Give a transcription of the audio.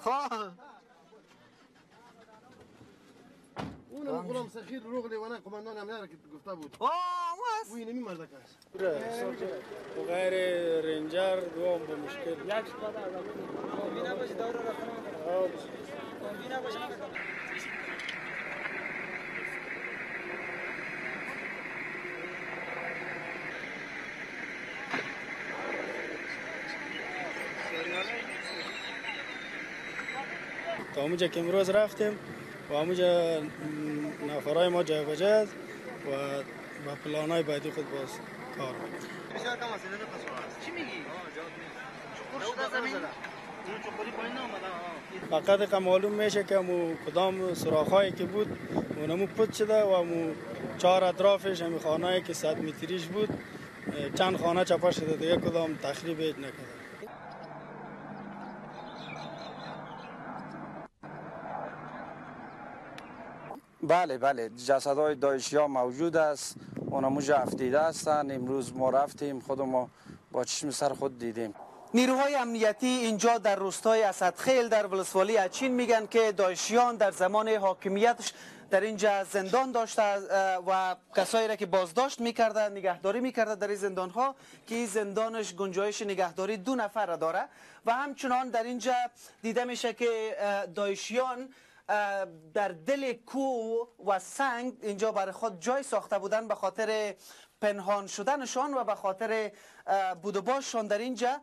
خب اونم غلام سخیر روغ لیوانه قماندان امنیت که گفته بود. آه واس. وی نمی مردک است. غیر رنجر دوام با مشکل. یک کامبی نباشه دور رفتن. کامبی نباشه. تا اونجا که امروز رفتیم و اونجا نفرای ما جای بجای است و با پلانای بعدی خود باز کار میکنیم. بسیار کم است. چی میگی؟ چقور شده زمین؟ فقط که معلوم میشه که مو کدام سوراخ‌هایی که بود اونمو پت شده و مو چهار اطرافش هم خانه‌ای که 100 متریش بود چند خانه چپه شده دیگه کدام تخریب هیچ نکرده. بله بله، جسدهای داعشی ها موجود است، اونموجا افتیده هستند. امروز ما رفتیم خود ما با چشم سر خود دیدیم. نیروهای امنیتی اینجا در روستای اسدخیل در ولسوالی اچین میگن که داعشیان در زمان حاکمیتش در اینجا زندان داشته و کسایی را که بازداشت میکرده نگهداری میکرده در این زندان ها که این زندانش گنجایش نگهداری 2 نفر را داره و همچنان در اینجا دیده میشه که داعشیان در دل کوه و سنگ اینجا برای خود جای ساخته بودن به خاطر پنهان شدنشان و به خاطر بود و باششان در اینجا.